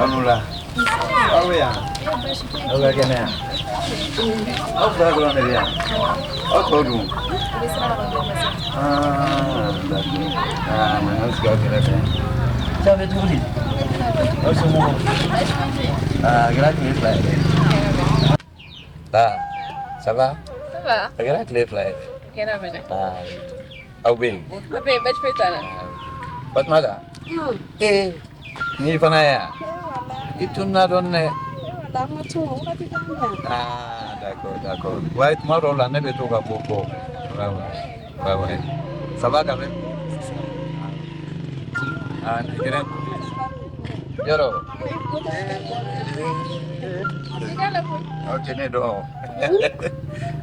Aw ni wula. Aw bɛ yan? Aw ka kɛnɛ yan? Aw fila dɔrɔn de bɛ yan? Aw tɔw dun? Ah, d'accord. Ah, mais aw sigi aw kɛrɛfɛ. Ça bɛ cogo di? Aw somɔgɔw? Ah, a kɛra tile 2 ye dɛ. Ah, ça va? Ça va. A kɛra tile 2 ye dɛ. Kɛra mɛnɛ. Ah, aw bɛ yen? Aw bɛ yen, baasi foyi t'an na. Fatumata? Ee, n'i fana ye yan? I tununna dɔɔnin dɛ. Ah, d'accord, d'accord. Ouais, tuma dɔw la ne bɛ to ka bɔ bɔ. Ouais. Ça va quand même? Ah, nin kɛra yɔrɔ. Aw tɛ ne dɔn.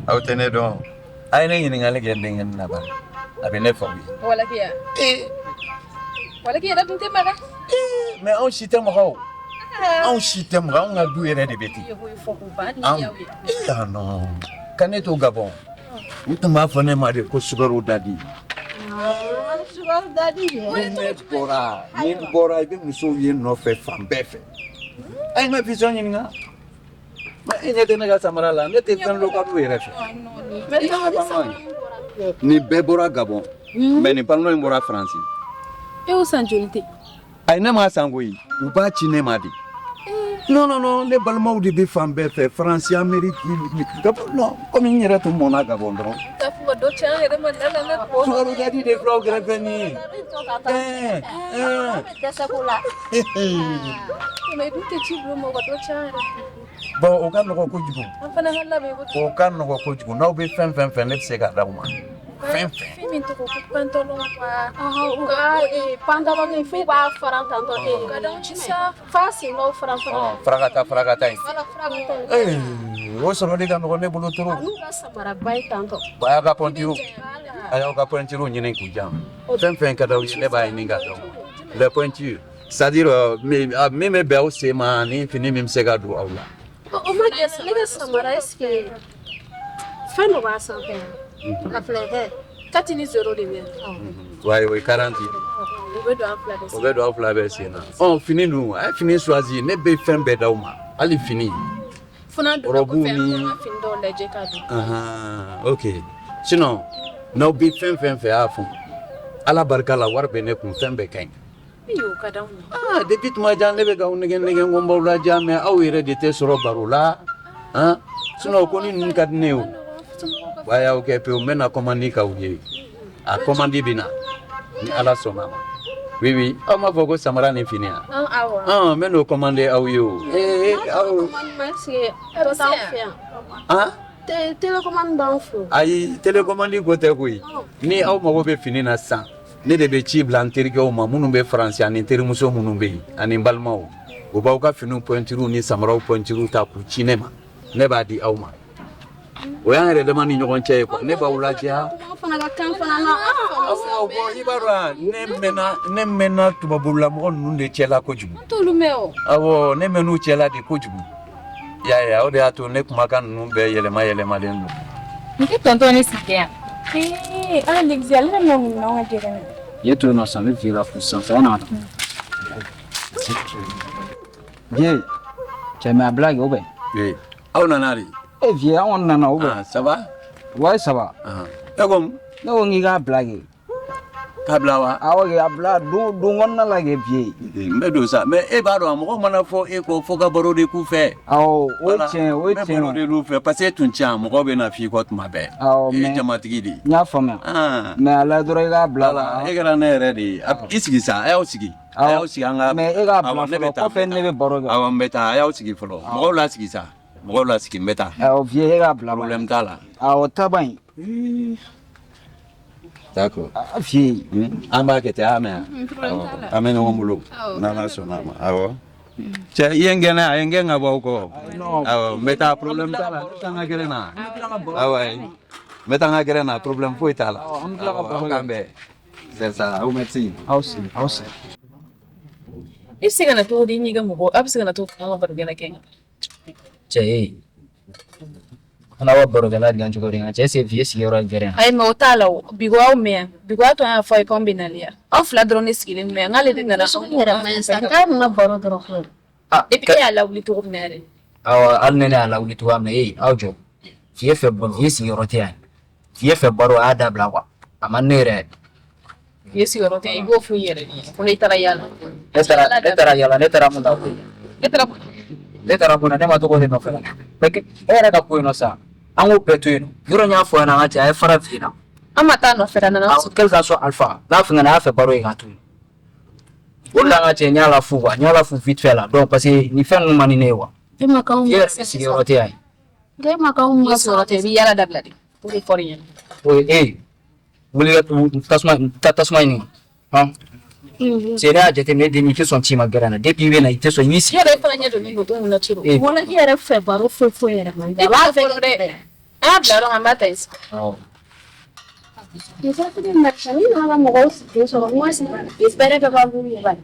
Aw tɛ ne dɔn. A ye ne ɲininkali kɛ n denkɛnin na ba. A bɛ ne faamu. Wala k'i ya. Wala k'i yɛrɛ dun tɛ maga. Mais anw si tɛ maga o. Anw si tɛ maga, anw ka du yɛrɛ de bɛ ten. Anw ah non. Ka ne to Gabɔn. U tun b'a fɔ ne ma de ko sukaro dadi. Sukaro dadi. Ni ne bɔra, ni n bɔra i bɛ musow ye n nɔfɛ fan bɛɛ fɛ. A ye n ka vision ɲininka. Mais e ɲɛ tɛ ne ka samara la, ne tɛ fɛn localiw yɛrɛ fɛ. Nin bɛɛ bɔra Gabɔn. Mais nin pantalon in bɔra Faransi. E y'o san joli ten? Ayi, ne m'a san koyi. U b'a ci ne ma de. Non, non, non, ne balimaw de bɛ fan bɛɛ fɛ, Faransi, Amérique, Gabon, non, komi n yɛrɛ tun mɔnna Gabɔn dɔrɔn. Taa fo ka dɔ ci an yɛrɛ ma la la la. Sukaro dadi de filɛ aw kɛrɛfɛ nin ye. Ɛɛ, ɛɛ. Dɛsɛ ko la. Mais dun tɛ ci bila u ma, u ka dɔ ci an yɛrɛ ma. Bon, o ka nɔgɔ kojugu. An fana ka labɛn ko. O ka nɔgɔ kojugu. N'aw bɛ fɛn fɛn fɛ, ne bɛ se k'a d'aw ma. Fɛn fɛn. Fɛn min tɔgɔ ko pantalon quoi. Pantalon in f'u b'a fara tantɔ ten. Ka d'anw ci sa. F'a sen dɔw fara fara. Farakata farakata in. Wala farakata in. Ee, o sɔrɔli ka nɔgɔ ne bolo trop. N'u ka samaraba ye tantɔ. Ba y'aw ka pointure. A y'aw ka pointure ɲini k'u jan. Fɛn fɛn ka d'aw ye, ne b'a ɲini k'a d'aw ma. Les pointures. C'est-à-dire min bɛ bɛn aw sen ma ani fini min bɛ se ka don aw la. O ma kɛ ne ka samara, est ce que fɛn dɔ b'a sanfɛ yan? A filɛ kɛ. 4 ni 0 de bɛ yan. Ouais, o ye 40. O bɛ don an fila bɛɛ O bɛ don aw fila bɛɛ sen na. Ɔ, fini dun, a ye fini choisi, ne bɛ fɛn bɛɛ d'aw ma. Hali fini. Fo n'an donna kɔfɛ, an b'an ka fini dɔw lajɛ k'a don. Ahan, ok. Sinon, n'aw bɛ fɛn fɛn fɛ, a y'a fɔ. Ala barika la, wari bɛ ne kun, fɛn bɛɛ ka ɲi. Ee, o ka d'anw ye. Ah, depuis tuma jan ne bɛ k'aw nɛgɛ nɛgɛ ko n b'aw ladiya, mais aw yɛrɛ de tɛ sɔrɔ baro la. Han? Sinon ko ni ninnu ka di ne ye o. Wa y'aw kɛ pewu, n bɛ na commande k'aw ye. A commande bɛ na ni Ala sɔnna a ma. Oui, oui, aw m'a fɔ ko samara ni fini yan? Awɔ. Ah, n bɛ n'o commande aw ye o. Ee, aw. Commande, est ce que dɔ t'anw fɛ yan? Han? Télécommande b'anw fɛ. Ayi, télécommande ko tɛ koyi. Ni aw mago bɛ fini na sisan, ne de bɛ ci bila n terikɛw ma minnu bɛ Faransi ani terimuso minnu bɛ yen ani n balimaw. U b'aw ka finiw pointures ni samaraw pointures ta k'u ci ne ma. Ne b'a di aw ma. O y'an yɛrɛ dama ni ɲɔgɔn cɛ ye quoi. Ne b'aw ladiya. Fana ka kan fana na. Awɔ, bon, i b'a dɔn, ne mɛnna tubabulamɔgɔ ninnu de cɛla kojugu. An t'olu mɛn o. Awɔ, ne mɛnn'u cɛla de kojugu. I y'a ye, o de y'a to ne kumakan ninnu bɛɛ yɛlɛma yɛlɛmalen don. N tɛ tonton ni sigi yan. Ee, ala l'exi, ale bɛna mun n'anw ka jɛgɛ na? I ye to yen nɔ sisan, n bɛ f'i la fo sisan, ça va na ka taa. Vieux, cɛ mais a blague ou bien? Oui. Aw nana de? Eh vieux, an kɔni nana ou bien? Ah, ça va? Ouais, ça va. Ah. E ko Ne ko n k'i k'a blague. K'a bila wa? Awɔ kɛ, a bila don kɔnɔna la kɛ vieux. N bɛ don sa, mais e b'a dɔn, mɔgɔ mana fɔ e kɔ, fo ka baro de k'u fɛ. Awɔ, o ye tiɲɛ ye, o ye N bɛ tiɲɛ baro ye. de l'u fɛ parce que e tun ca, mɔgɔw bɛ na f'i kɔ tuma bɛɛ. Awɔ, E ye mais jamatigi de ye. N y'a faamuya. Ah. Mais a lajɛ dɔrɔn i k'a bila. Voilà, e kɛra ne yɛrɛ de ye. I sigi sa, a y'aw sigi. A y'aw sigi an ka. Mais e k'a bila Awɔ, ne bɛ fɔlɔ, taa. Kɔfɛ ne bɛ baro kɛ. Awɔ, n bɛ taa, a y'aw sigi fɔlɔ. Mɔgɔw lasigi sa. Mɔgɔw lasigi, n bɛ taa. Awɔ vieux, e k'a bila. Problème t'a la. Awɔ, taba in. D'accord. Ah, vieux. An b'a kɛ ten, a y'a mɛn wa? An bɛ ɲɔgɔn bolo. N'Ala sɔnna a ma. Awɔ. Cɛ, i ye n gɛn, a ye n gɛn ka bɔ aw kɔ. Awɔ, n bɛ taa, problème t'a la. Ne bɛ taa n ka gɛrɛn na. Awɔ, n bɛ taa n ka gɛrɛn na, problème foyi t'a la. An bɛ tila ka Awɔ, baro aw kɛ. k'an bɛn. C'est ça, aw merci. Aw sigi, aw sigi. I bɛ se ka na cogo di n'i ka mɔgɔ a bɛ se ka na cogo di an ka barokɛla kɛ? Cɛ e. An b'a barokɛla dilan cogo di nka cɛ se Vieux sigiyɔrɔ ye gɛrɛn. Ayi mais o t'a la o. Bi ko aw mɛn yan. Bi ko aw tun y'a fɔ a ye k'anw bɛ nali yan. Aw fila dɔrɔn de sigilen bɛ yan. N'ale de nana. Sugu yɛrɛ man ɲi sa. K'a nana baro dɔrɔn fɔlɔ. Ah, Et puis e y'a lawuli cogo min na yɛrɛ. Awɔ, hali ne y'a lawuli cogoya min na, e aw jɔ. Vieux fɛ Vieux sigiyɔrɔ tɛ yan. Vieux fɛ baro a y'a dabila quoi. A man ne yɛrɛ. Vieux sigiyɔrɔ tɛ i b'o fɔ i yɛrɛ de ye. Ko n'i taara yala. Ne taara yala, ne taara mun na? Ne taara. Ne taara mun na? Ne ma tɔgɔ de nɔfɛ. Mais e yɛrɛ ka ko yen nɔ sa. An k'o bɛɛ to yen nɔ. Yɔrɔ n y'a fɔ ɲɛna an ka cɛ a ye fara Vieux la. An ma taa nɔfɛ a nana. Awɔ, quel qu'en soit alpha, n'a fɛngɛnna a y'a fɛ baro ye k'a to yen. O de la an ka cɛ n y'a lafu quoi, n y'a lafu vite fait la. Donc parce que nin fɛn ninnu man di ne ye quoi. E ma k'anw Vieux yɛrɛ sigiyɔrɔ tɛ yan. E ma k'anw ma Vieux sigiyɔrɔ tɛ i bɛ yala dabila de. O de fɔr'i ɲɛna. O ye e wuli ka tasuma taa tasuma ɲini. Hɔn. C'est ne y'a jateminɛ den i tɛ sɔn ci ma gɛrɛ na. Depuis i bɛ na i tɛ sɔn i b'i sigi. I yɛrɛ fana ɲɛ donnen don mun na ciro. Eh. Wala i yɛrɛ fɛ baro foyi foyi yɛrɛ man di. E b'a fɔ dɛ. An y'a bila yɔrɔ min an b'a ta yen sisan. Awɔ. Ni nana ka mɔgɔw sigilen sɔrɔ moi bɛrɛ bɛɛ b'a bolo yen.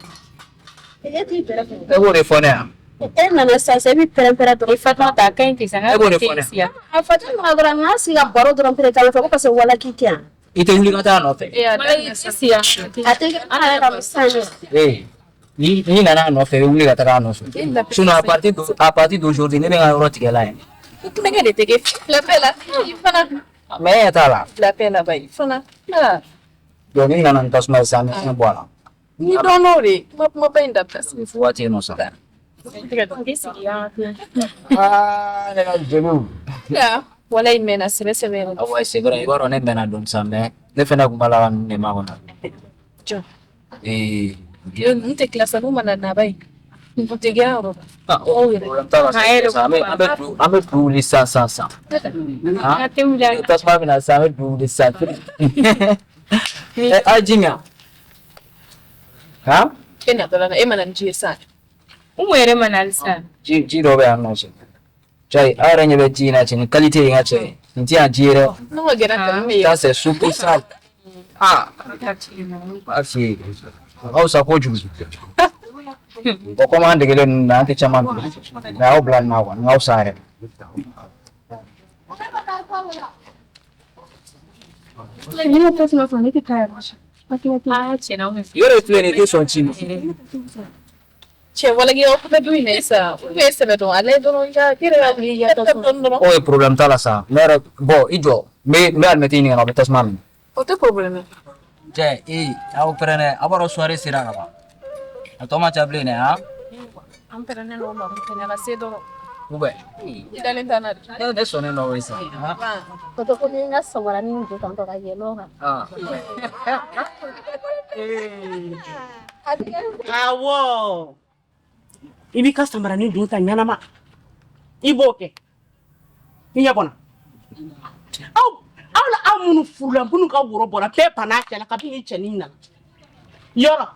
E t'i bɛrɛ fɛ. E b'o de fɔ ne yan. E nana sisan e bɛ pɛrɛn-pɛrɛn dɔrɔn. I Fatumata a ka ɲi ten sa. E b'o de fɔ ne yan. A Fatumata dɔrɔn an k'an sigi ka baro dɔrɔn pere k'a fɔ ko parce que wala k'i tɛ yan. I tɛ wuli ka taa a nɔfɛ. E y'a daminɛ sisan. A tɛ kɛ an yɛrɛ ka sisan de. Ee ni nana a nɔfɛ i bɛ wuli ka taga a nɔfɛ. Sinon à partir d'aujourd'hui ne bɛ n ka yɔrɔ tigɛ la yen. Kulonkɛ de tɛ kɛ fila bɛɛ la. I fana. Mais e ɲɛ t'a la. Fila bɛɛ la bayi fana. Donc ni nana ni tasuma ye sisan an bɛ fɛn bɔ a la. Ni dɔn n'o de kuma kumaba in dabila sisan. Waati yen nɔ sa. I sigi an ka Aa ne ka jeliw. Wala i mɛnna sɛbɛ sɛbɛ yɛrɛ. Awɔ c'est vrai i b'a dɔn ne mɛnna dɔɔni sa mais ne fɛnɛ kun b'a la ka ninnu de makɔnɔ. Jɔn. Ee. N tɛ tila sa n'u mana na ba ye. O tɛ gɛn yɔrɔ. Ah, problème t'a la sa. An bɛ du wuli sisan sisan sisan. An tɛ wuli. Tasuma bɛ na sisan an bɛ du wuli sisan. Ɛ a ye ji min yan. Han? E natɔla la e mana ni ji ye sisan. Umu yɛrɛ ma na halisa. Ji dɔ bɛ yan nɔ cɛ. Cɛ aw yɛrɛ ɲɛ bɛ ji in na cɛ nin qualité in ka cɛ. Nin tɛ yan ji ye dɛ. N'o ka gɛrɛ tan bɛ Ça c'est super sale. Ah. B'a f'i ye. O ka fisa kojugu. Bon komi an degelen ninnu na an tɛ caman dun. Mais aw bila nin na quoi nin ka fisa yɛrɛ. Ne ma tasuma sɔrɔ ne tɛ taa yɔrɔ si. Aa tiɲɛna aw bɛ Yɔrɔ filɛ nin ye i tɛ sɔn ci ma. Cɛ wala k'i ka kuma du in na sisan olu bɛ sɛbɛ dɔn ale dɔrɔn i ka i yɛrɛ ka wuli i ka tasuma dɔrɔn. O ye problème t'a la sa. Ne yɛrɛ bon i jɔ n bɛ alimɛti ɲini ka na o bɛ tasuma minɛ. O tɛ problème ye. Cɛ ee aw pɛrɛnɛ aw b'a dɔn soirée sera ka ban. A tɔ man ca bilen dɛ han. An pɛrɛnnen don o ma ko kɛnɛ ka se dɔrɔn. Ou bien. I dalen t'an na dɛ. Ne sɔnnen don o ye sisan. Kɔtɔ ko ni n ka samaranin don tantɔ ka yɛlɛ o kan. Ah. Awɔ, i b'i ka samaranin dun ta ɲɛnama, i b'o kɛ i ɲɛ kɔnɔ. Aw la, aw minnu furula, minnu ka woro bɔra bɛɛ banna a cɛ la kabini cɛnin nana yɔrɔ,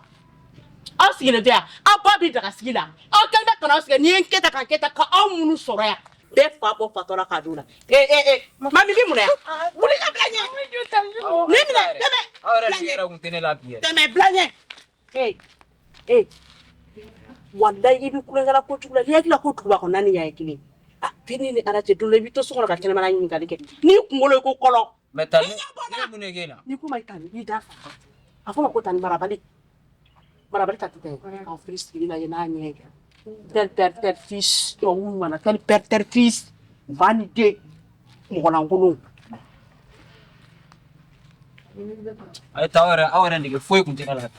aw sigilen tɛ yan, aw ba bɛ daga sigi la, aw kɛlen bɛ ka n'aw sigi. N'i ye n kɛ tan ka n kɛ tan ka aw minnu sɔrɔ yan, bɛɛ fa bɔ fatɔ la k'a d'u la. Ee ee ee, mami bi mun na yan? Wuli ka bila ɲɛ ne minɛ tɛmɛ. Aw yɛrɛ si yɛrɛ kun tɛ ne la bi yɛrɛ. Tɛmɛ bila ɲɛ. Ee ee, walayi i bɛ kulonkɛ la kojugu la. N'i hakili la ko duguba kɔnɔna ni yan ye kelen ye, a fini ni ala cɛ, don dɔ i bɛ to so kɔnɔ ka kɛnɛmana ɲininkali kɛ n'i kunkolo ye ko kɔlɔn. Mais tan ne ye mun de k'e la? N'i ko ma i ta i da fa a fɔ ma ko tan marabali marabali ta tɛ k'aw fili sigili lajɛ n'a ɲɛ ye tel père tel fils, tubabu ɲuman tel père tel fils, fa ni den mɔgɔlankolon. A ye taa aw yɛrɛ nege foyi kun tɛ ne la.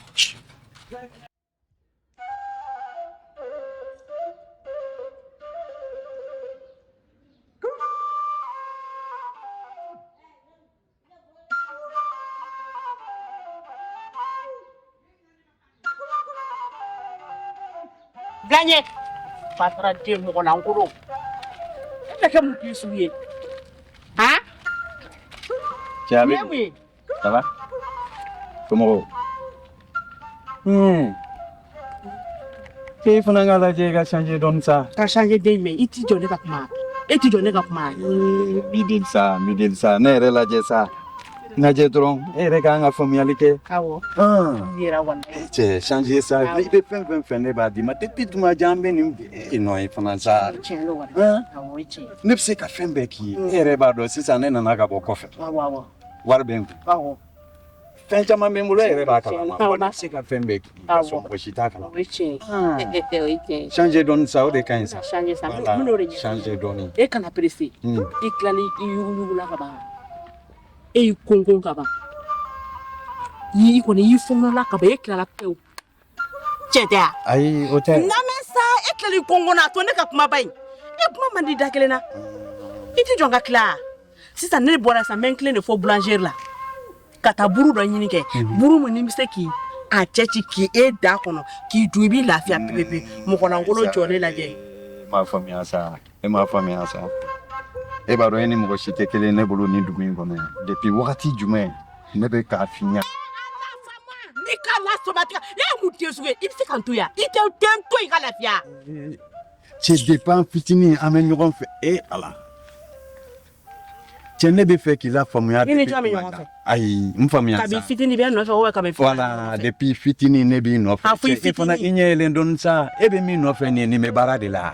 Bila ɲɛ fatara den mɔgɔlankolon, e bɛna kɛ mun k'i sugu ye han? Cɛ a Nin bɛ ye mun ye? Ça va? Somɔgɔw? E fana k'a lajɛ i ka changer dɔɔni sa. Ka changer den jumɛn? I t'i jɔ ne ka kuma, e t'i jɔ ne ka kuma. N b'i deli sa, n b'i deli sa, ne yɛrɛ lajɛ sa. Lajɛ dɔrɔn, e yɛrɛ ka kan ka faamuyali kɛ. Awɔ. Yɛrɛ walayi. Cɛ, changer sa, i bɛ fɛn fɛn fɛ, ne b'a d'i ma depuis tuma jan. An bɛ nin e nɔ ye fana sa. Tiɲɛ don walayi. Awɔ, o ye tiɲɛ ye. Ne bɛ se ka fɛn bɛɛ k'i ye, e yɛrɛ b'a dɔn. Sisan ne nana ka bɔ kɔfɛ. Awɔ awɔ. Wari bɛ n kun. Fɛn caman bɛ n bolo, e yɛrɛ b'a kalama. Awɔ. Ne bɛ se ka fɛn bɛɛ k'i ye ka sɔrɔ mɔgɔ si t'a kalama. O ye tiɲɛ ye, o ye tiɲɛ ye. Changer dɔɔni sa, o de ka ɲi sa. Changer sa. Voilà, N bɛn'o de ɲɛfɔ. changer dɔɔni. E kana pressé. I tilali i yuguyugula ka ban, e y'i konkon ka ban, i kɔni y'i fɔnɔla ka ban, e tilala pewu, cɛ tɛ wa? Ayi, o tɛ. Lamɛn sa, e tilali konkon na, a to ne ka kumaba in. E kuma man di da kelen na, i ti jɔ n ka tila. Sisan ne bɔra sisan, n bɛ n tilen de fɔ boulangerie la ka taa buru dɔ ɲini kɛ, buru min ni bɛ se k'i a cɛ ci k'i e da kɔnɔ k'i dun, i b'i lafiya pepepe. Mɔgɔlankolon jɔ ne lajɛ. E m'a faamuya sa, e m'a faamuya sa. E b'a dɔn, e ni mɔgɔ si tɛ kelen ne bolo nin dugu in kɔnɔ yan. Depuis wagati jumɛn ne bɛ k'a f'i ɲɛna? N'i ka la sɔba tigɛ, e ye mun den sugu ye? I bɛ se ka n to yan, i tɛ den to yen ka lafiya. Cɛ, depuis an fitinin an bɛ ɲɔgɔn fɛ. E Ala, cɛ, ne bɛ fɛ k'i la faamuya. I ni jɔn bɛ ɲɔgɔn fɛ? Ayi, n faamuya sa. Kabi fitinin bɛ nɔfɛ o kabi fitinin. Voilà, depuis fitinin ne b'i nɔfɛ. A fɔ i Cɛ, e fana, i fitinin. ɲɛ yɛlɛn dɔɔni sa. E bɛ min nɔfɛ nin ye, nin bɛ baara de la,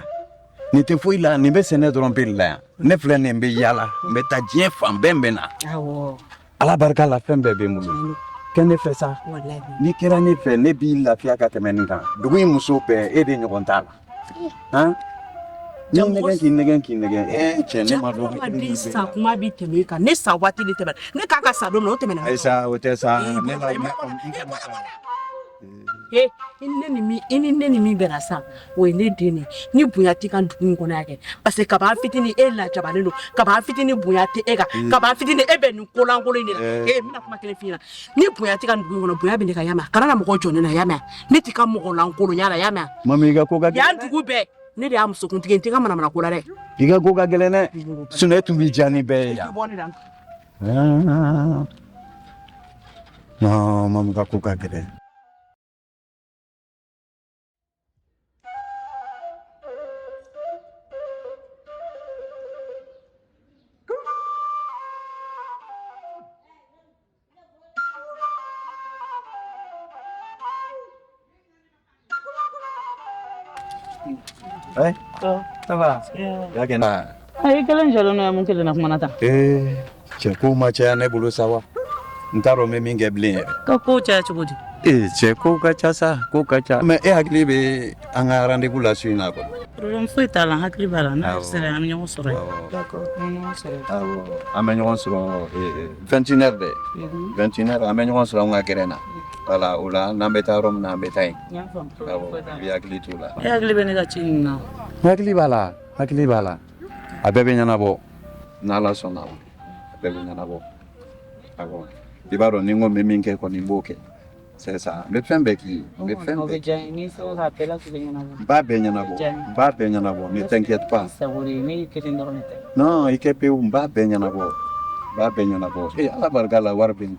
nin tɛ foyi la, nin bɛ sɛnɛ dɔrɔn pe de la yan. Ne filɛ nin, bɛ yaala, n bɛ taa diɲɛ fan bɛɛ, n bɛ na. Ala barika la, fɛn bɛɛ bɛ n bolo. Kɛ ne fɛ sa. Walayi. N'i kɛra ne fɛ, ne b'i lafiya ka tɛmɛ nin kan. Dugu in muso bɛɛ, e de ɲɔgɔn t'a la. Han, ni nɛgɛn k'i nɛgɛn k'i nɛgɛn, cɛ, ne ma dɔn. Adamaden sa kuma bi tɛmɛ i kan. Ne sa waati de tɛmɛna, ne kan ka sa don min na, o tɛmɛna. Ayi sa, o tɛ sa, ne la. He, i ni ne ni min, i ni ne ni min bɛnna sa, o ye ne den de ye. Ni bonya t'i kan dugu in kɔnɔ yan kɛ, parce que kab'an fitinin e lajabalen don, kab'an fitinin bonya tɛ e kan, kab'an fitinin e bɛ nin kolankolon in de la. Ee, n bɛna kuma kelen f'i ɲɛna: ni bonya t'i kan dugu in kɔnɔ, bonya bɛ ne kan, y'a mɛn? Kana na mɔgɔ jɔ ne na, y'a mɛn? Ne t'i ka mɔgɔ lankolonya la, y'a mɛn? Mami, i ka ko ka Yan gɛlɛn. Dugu bɛɛ, ne de y'a musokuntigi ye, n t'i ka manamana ko la dɛ. I ka ko ka gɛlɛn dɛ, sinon e tun b'i diya ni bɛɛ ye yan. Bɔ ne la. Ah. Non, mami ka ko ka gɛlɛn. Ouais, ça va? Ya kɛ na. A i kelen jɔlen don yan, mun kelen na kumana tan? Ee, cɛ, kow ma caya ne bolo sa wa. N t'a dɔn n bɛ min kɛ bilen yɛrɛ. Ka kow caya cogo di? Ee cɛ, kow ka ca sa, kow ka ca. Mais e hakili bɛ an ka rendez-vous la su in na kɔni? Problème foyi t'a la, n hakili b'a la n'a Awɔ. sera, an bɛ ɲɔgɔn sɔrɔ yen. Awɔ. D'accord, an bɛ ɲɔgɔn sɔrɔ yen. Awɔ, an bɛ ɲɔgɔn sɔrɔ 21 heures dɛ. 21 heures, an bɛ ɲɔgɔn sɔrɔ an ka gɛrɛn na. Voilà, o la n'an bɛ taa yɔrɔ min na, an bɛ taa yen. N y'a faamu. Awɔ, i bɛ hakili t'o la. E hakili bɛ ne ka ci nin na? N hakili b'a la, n hakili b'a la. A bɛɛ bɛ ɲɛnabɔ. N'Ala sɔnna ma, a bɛɛ bɛ ɲɛnabɔ. Awɔ. I b'a dɔn, ni n ko n bɛ min kɛ kɔni, n b'o kɛ. C'est ça. N bɛ fɛn bɛɛ k'i ye. N bɛ fɛn O bɛɛ bɛ diya n ye, n'i sera k'a bɛɛ lajɛlen ɲɛnabɔ. N b'a bɛɛ ɲɛnabɔ. N b'a bɛɛ ɲɛnabɔ. Ne t'inquiète pas. I sago de ye, ne y'i kelen dɔrɔn de tɛ. Non, i kɛ pewu, n b'a bɛɛ ɲɛnabɔ. N b'a bɛɛ ɲɛnabɔ. Ee, Ala barika la, wari bɛ n kun.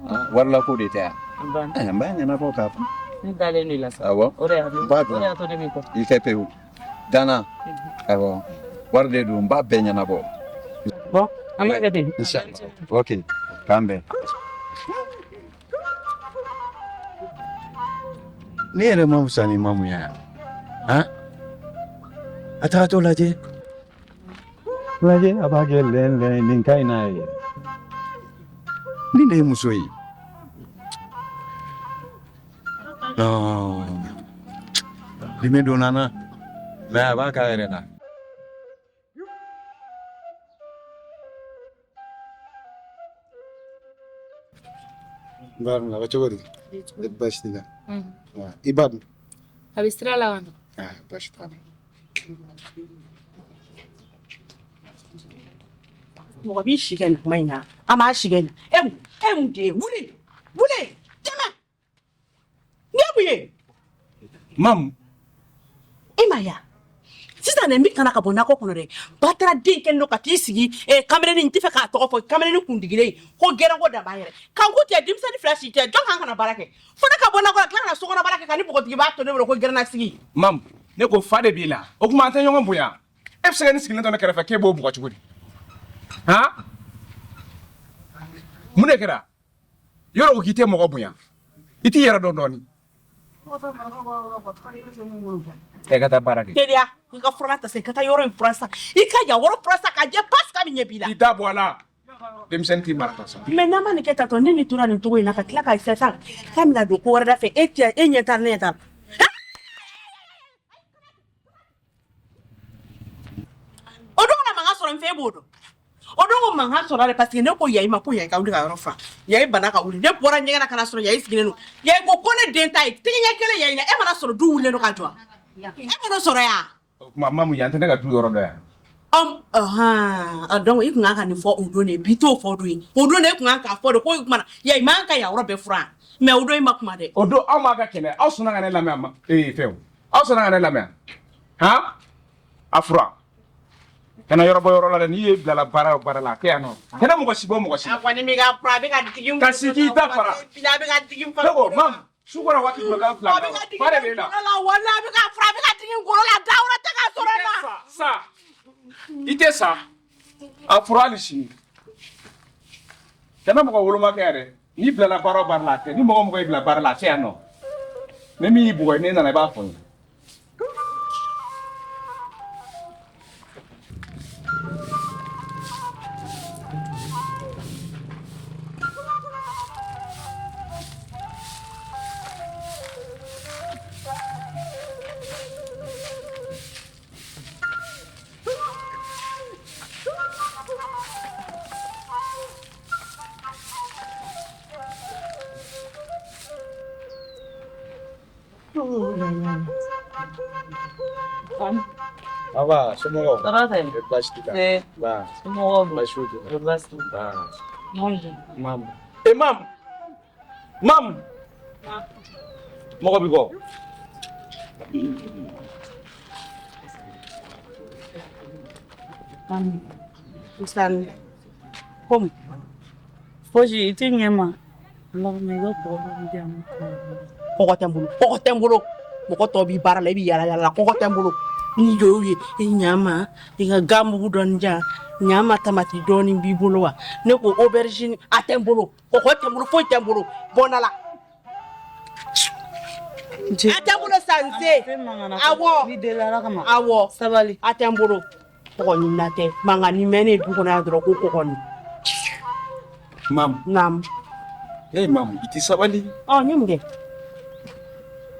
Ah, warilako de tɛ yan. N banna. Eh, n b'a ɲɛnabɔ k'a fɔ. Ne dalen don i la sa. Awɔ. O de y'a N b'a o de dɔn. y'a to ne b'i kɔ. I kɛ pewu. Dana. Awɔ. Wari de don, n b'a bɛɛ ɲɛnabɔ. Bon, an b'a kɛ ten. Inchallah. Ok. K'an bɛn. Ne yɛrɛ ma fisa ni mamu ye yan. Han? A tagatɔ lajɛ. Lajɛ, a b'a kɛ lɛn lɛn, nin ka ɲi n'a ye. Nin de ye muso ye. Non. Dimi donna n na. Mais a b'a k'a yɛrɛ la. N b'a dɔn, a bɛ cogo di? Baasi t'i la? I ba dun? A bɛ sira la ka na. Ah, baasi t'a la. Mɔgɔ b'i si kɛ nin kuma in na, an b'a si kɛ nin. E mun, e mun den ye? Wuli wuli, tɛmɛ. Nin ye mun ye? Mamu. E ma ya sisan dɛ, n bɛ kana ka bɔ nakɔ kɔnɔ dɛ, batara den kɛlen don ka t'i sigi kamelenni, n tɛ fɛ k'a tɔgɔ fɔ, kamelenni kundigilen ko gɛrɛnko daba yɛrɛ kanko tɛ, denmisɛnnin fila si tɛ jɔn kan ka na baara kɛ fo ne ka bɔ nakɔ la, tila ka na sokɔnɔ baara kɛ, ka ni npogotigiba to ne bolo ko gɛrɛnna sigi. Mamu, ne ko fa de b'i la, o tuma an tɛ ɲɔgɔn bonya? E bɛ se ka ne sigilen to ne kɛrɛfɛ k'e b'o bugɔ cogo di, han? Mun de kɛra? Yɔrɔ ko k'i tɛ mɔgɔ bonya. I t'i yɛrɛ dɔn dɔɔni. E ka taa baara kɛ. Teliya, i ka furanna ta sa, i ka taa yɔrɔ in furan sa. I ka yan yɔrɔ furan sa ka jɛ pasi k'a bɛ ɲɛ b'i la. I da bɔ a la. Denmisɛnnin t'i mara sa. Mais n'a ma nin kɛ tatɔ, ne ni tora nin cogo in na ka tila ka sisan k'a bɛna don ko wɛrɛ da fɛ, e cɛ, e ɲɛ t'a la, ne ɲɛ t'a la. O don na mankan sɔrɔ n fɛ, e b'o dɔn. O don ko mankan sɔrɔ la parce que ne ko Yayi ma ko Yayi ka wuli ka yɔrɔ furan. Yayi banna ka wuli. Ne bɔra ɲɛgɛn na ka na sɔrɔ Yayi sigilen don. Yayi ko ko ne den ta ye tɛgɛ ɲɛ kelen Yayi la, e mana sɔrɔ du wulilen don ka jɔ. E mana sɔrɔ yan. O tuma Mamu, yan tɛ ne ka du yɔrɔ dɔ yan. Donc i kun kan ka nin fɔ o don de, bi t'o fɔ don ye. O don de e kun kan k'a fɔ de ko o tuma na Yayi man ka yan yɔrɔ bɛɛ furan. Mais o don i ma kuma dɛ. O don aw m'a ka kɛlɛ, aw sɔnna ka ne lamɛn a ma ee fɛn o. Aw sɔnna ka ne lamɛn. Han? A furan. Kana yɔrɔ bɔ yɔrɔ la dɛ, n'i ye bilala baara o baara la, a kɛ yan nɔ. Kana mɔgɔ si bɔ mɔgɔ si la. A kɔni bɛ ka furan, a bɛ ka digi n Ka si k'i da fara. A bɛ ka digi n Ne ko Mamu, su kora waati jumɛn k'aw fila A bɛ ka digi fa de b'e n la. golo la, walahi a bɛ ka furan, a bɛ ka digi n golo la, da wɛrɛ tɛ ka sɔrɔ n na. Sa. I tɛ sa. A fura hali sini. Kana mɔgɔ woloma kɛ yɛrɛ. N'i bilala baara o baara la, a kɛ. Ni mɔgɔ o mɔgɔ y'i bila baara la, a kɛ yan nɔ. Ni min y'i bugɔ, n'i nana i b'a fɔ n ye. Aba, somɔgɔw? Tɔɔrɔ tɛ. Baasi t'i la. Ee, Ba, somɔgɔw dun? baasi foyi t'u la. Baasi t'u la. Ba, Bonjour. Mamu. E Mamu. Mamu. Mɔgɔ b'i kɔ. Musa, komi Fosi, i tɛ ɲɛ n ma. Allahumma i ka kɔgɔ dɔɔni di yan. Kɔgɔ tɛ n bolo, kɔgɔ tɛ n bolo. Mɔgɔ tɔw b'i baara la, i b'i yala yala la, kɔgɔ tɛ n bolo. N'i jɔ y'u ye, i ɲa ma, i ka gan mugu dɔɔni di yan, ɲa ma tamati dɔɔni b'i bolo wa? Ne ko aubergine, a tɛ n bolo, kɔgɔ tɛ n bolo, foyi tɛ n bolo, bɔ n da la. A tɛ n bolo sa n se. Awɔ. N'i deli Ala kama. Awɔ. Sabali. A tɛ n bolo. Kɔgɔ ɲinina tɛ, mankan ni mɛnnen du kɔnɔ yan dɔrɔn ko kɔgɔ nin. Mamu. Naamu. Eh Mamu, i tɛ sabali. Ɔ, n ye mun kɛ?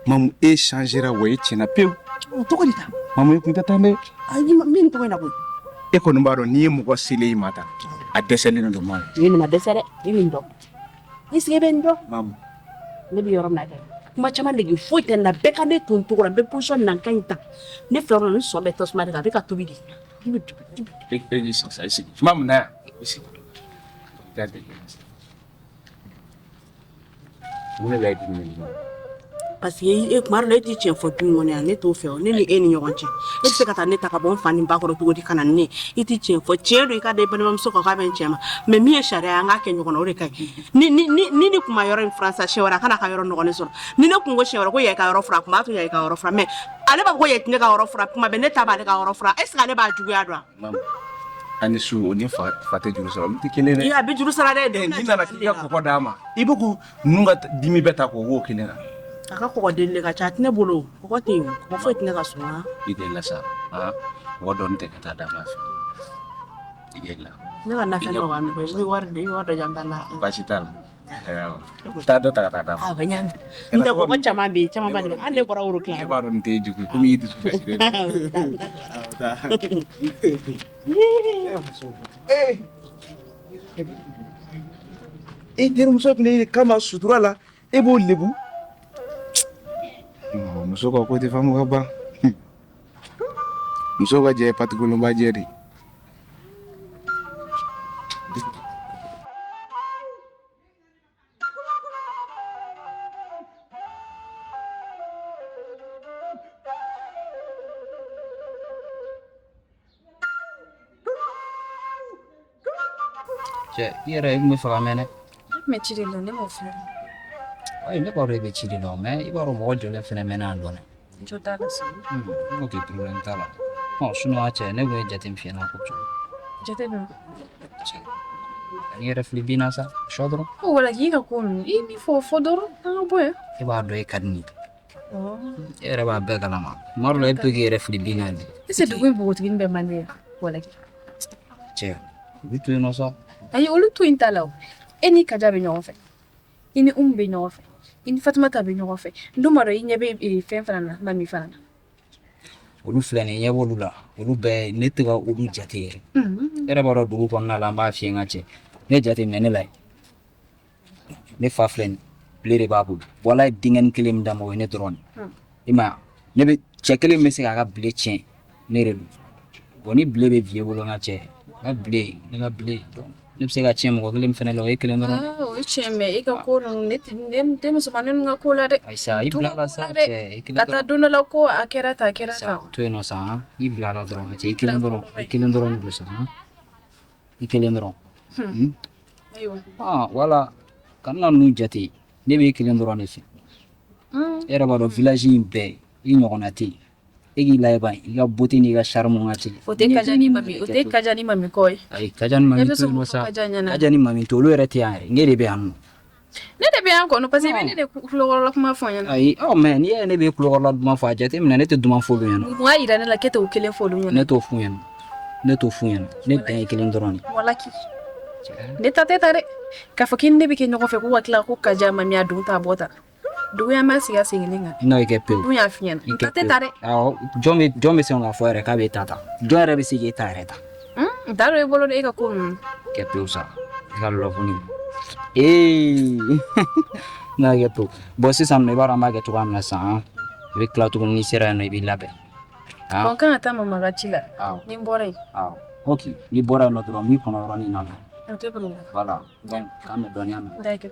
Mamu, e changera wa e tiɲɛna pewu. O tɔgɔ de ta. Mamu, e kun tɛ tan dɛ. Ayi, min tɔgɔ in na koyi. E kɔni b'a dɔn n'i ye mɔgɔ selen i ma tan, a dɛsɛlen don Mamu. I nin ma dɛsɛ dɛ, i bɛ nin dɔn. I sigi bɛ nin dɔn. Mamu. Ne bɛ yɔrɔ min na kɛ. Kuma caman nege foyi tɛ n na, bɛɛ ka ne to n cogo la, n bɛ position min na n ka ɲi tan. Ne filɛ yɔrɔ min na, n sɔn bɛ tasuma de kan, a bɛ ka tobi de. I bɛ tobi, tobi. E e sigi sa, i sigi. Mamu na yan. I sigi. Taa dɛ. Mun de la i dimi nin? Parce que e kuma dɔ la e t'i tiɲɛ fɔ du in kɔnɔ yan, ne t'o fɛ o, ne ni e ni ɲɔgɔn cɛ. E bɛ se ka taa ne ta ka bɔ n fa ni ba kɔrɔ cogo di ka na ni ne ye? I t'i tiɲɛ fɔ, tiɲɛ don i ka da i balimamuso kan k'a bɛ n cɛ ma. Mais min ye sariya ye, an k'a kɛ ɲɔgɔn na, o de ka ɲi. Ni ni ni ni ni kun ma yɔrɔ in furan sa siɲɛ wɛrɛ a kana ka yɔrɔ nɔgɔlen sɔrɔ. Ni ne kun ko siɲɛ wɛrɛ ko Yayi ka yɔrɔ furan, a kun b'a to Yayi ka yɔrɔ furan. Mais ale b'a fɔ ko Yayi tɛ ne ka yɔrɔ furan, kuma bɛɛ ne ta b'ale ka yɔrɔ furan. Est ce que ale b'a juguya dɔn wa? Mamu, ani su o ni fa fa tɛ juru sara, olu tɛ kelen dɛ. Ee, a bɛ juru sara dɛ. N'i nana k'i ka kɔgɔ d'a ma, i bɛ ko ninnu ka dimi bɛɛ ta k'o k'o kelen na. A ka kɔgɔ deli de ka ca, a tɛ ne bolo. Kɔgɔ tɛ yen, kɔgɔ foyi tɛ ne ka so. Han? I delila sa. Han? Mɔgɔ dɔɔni tɛ ka taa d'a ma fɛ. I delila. Ne ka nafɛn dɔ b'an bolo, i bɛ wari di, i bɛ wari dɔ di an bɛ taa na. Baasi t'a la. Ayiwa. Taa dɔ ta ka taa d'a ma. A bɛ ɲa. N tɛ kɔgɔ caman bɛ yen, caman ba de bɛ yen. Hali ne bɔra woro tila. Ne b'a dɔn nin tɛ jugu ye, komi i dusu kasilen don. E terimuso tun e kama sutura la, e b'o lebu. Muso ka ko tɛ faamu ka ban. Muso ka jɛ ye patikolonba jɛ de. Cɛ, i yɛrɛ i kun bɛ fɛ ka mɛn dɛ. Ne tun bɛ ci de la, ne m'o f'i ye. Ayi, ne b'a dɔn i bɛ ci de la, mais i b'a dɔn mɔgɔ jɔlen fɛnɛ mɛnna yan dɔɔnin. Jo t'a la sa. N ko k'i problème t'a la. Ɔ, sinon a cɛ, ne kun ye jate min f'i ɲɛna ko cogo. Jate dun. Cɛ, N'i yɛrɛ fili bin na sa, sɔ dɔrɔn. O wala k'i ka ko ninnu, i ye min fɔ o fɔ dɔrɔn, an ka bɔ yan. E b'a dɔn e ka di ne ye. E yɛrɛ b'a bɛɛ kalama. Tuma dɔ la e bɛ to k'i yɛrɛ fili bin na de. Est-ce que dugu in npogotiginin bɛɛ man di ye? Wala. Cɛ, u bɛ to yen nɔ sa. Ayi, olu to yen ta la o. E ni Kaja bɛ ɲɔgɔn fɛ. I ni Umu bɛ ɲɔgɔn fɛ. I ni Fatumata bɛ ɲɔgɔn fɛ. N dun b'a dɔn i ɲɛ bɛ fɛn fana na, Mami fana na. Olu filɛ nin ye, ɲɛ b'olu la. Olu bɛɛ, ne tɛ ka olu jate yɛrɛ. E yɛrɛ b'a dɔn dugu kɔnɔna la, an b'a f'i ye n ka cɛ. Ne jate minɛ ne la yen. Ne fa filɛ nin ye, bile de b'a bolo. Walayi denkɛnin kelen min d'a ma, o ye ne dɔrɔn de. I m'a ye, ne bɛ cɛ kelen min bɛ se k'a ka bile tiɲɛ, ne de don. Bon ni bile bɛ vieux bolo n ka cɛ, n ka bile, ne ka bile, ne bɛ se ka tiɲɛ mɔgɔ kelen min fana la, o ye kelen dɔrɔn. O ye tiɲɛ, mais e ka ko ninnu, ne tɛ musomanin ninnu ka ko la dɛ. Ayi sa, i bila la sa cɛ, i kelen Ka taa don dɔ la ko a kɛra tan, a kɛra tan. To yen nɔ sa, han, i bila la dɔrɔn cɛ, i kelen dɔrɔn, i kelen dɔrɔn de don sa, han, i kelen dɔrɔn. Ayiwa. Ah, wala, kana ninnu jate, ne b'e kelen dɔrɔn de fɛ. E yɛrɛ b'a dɔn village in bɛɛ, i ɲɔgɔnna tɛ yen. E k'i lajɛ ban, i ka beauté n'i ka charme ka cɛ. O tɛ Kaja ni Mami, o tɛ Kaja ni Mami kɔ ye. Ayi, Kaja ni Mami to yen nɔ sa. Kaja ni Mami to, olu yɛrɛ tɛ yan yɛrɛ, ne de bɛ yan nɔ. Ne de bɛ yan kɔnɔ, parce que i bɛ ne de kulokɔrɔla kuma fɔ n ɲɛna. Ayi, ɔ mais n'i y'a ye ne bɛ kulokɔrɔla duman fɔ, a jate minɛ ne tɛ duman fɔ olu ɲɛna. Mun y'a jira ne la k'e t'o kelen fɔ olu ɲɛna? Ne t'o f'u ɲɛna. Ne t'o f'u ɲɛna. Ne dan ye kelen dɔrɔn de. Walaki. Ne ta tɛ ta dɛ. K'a fɔ k'i ni ne bɛ kɛ ɲɔgɔn fɛ ko ka tila ko Kaja Mami a don ta a bɔ ta. Dugu yan b'a sigi a sen kelen kan. N'o ye kɛ pewu. Mun y'a f'i ɲɛna? N ta tɛ ta dɛ. Awɔ, jɔn bɛ se k'a fɔ yɛrɛ k'a b'e ta ta? Jɔn yɛrɛ bɛ se k'e ta yɛrɛ ta? N t'a dɔn i bolo dɛ, e ka ko ninnu. Kɛ pewu sa. I ka lɔfuni. Ee! N'a kɛ pewu. Bon sisan nɔ, i b'a dɔn an b'a kɛ cogoya min na sisan, i bɛ tila tuguni n'i sera yen nɔ, i b'i labɛn. Bon n kan ka taa mama ka ci la. Awɔ. Ni n bɔra yen. Awɔ. Ok, n'i bɔra yen nɔ dɔrɔn, n b'i kɔnɔ yɔrɔnin na. O tɛ problème. Voilà. Donc, k'an bɛn dɔɔnin an na. D'accord.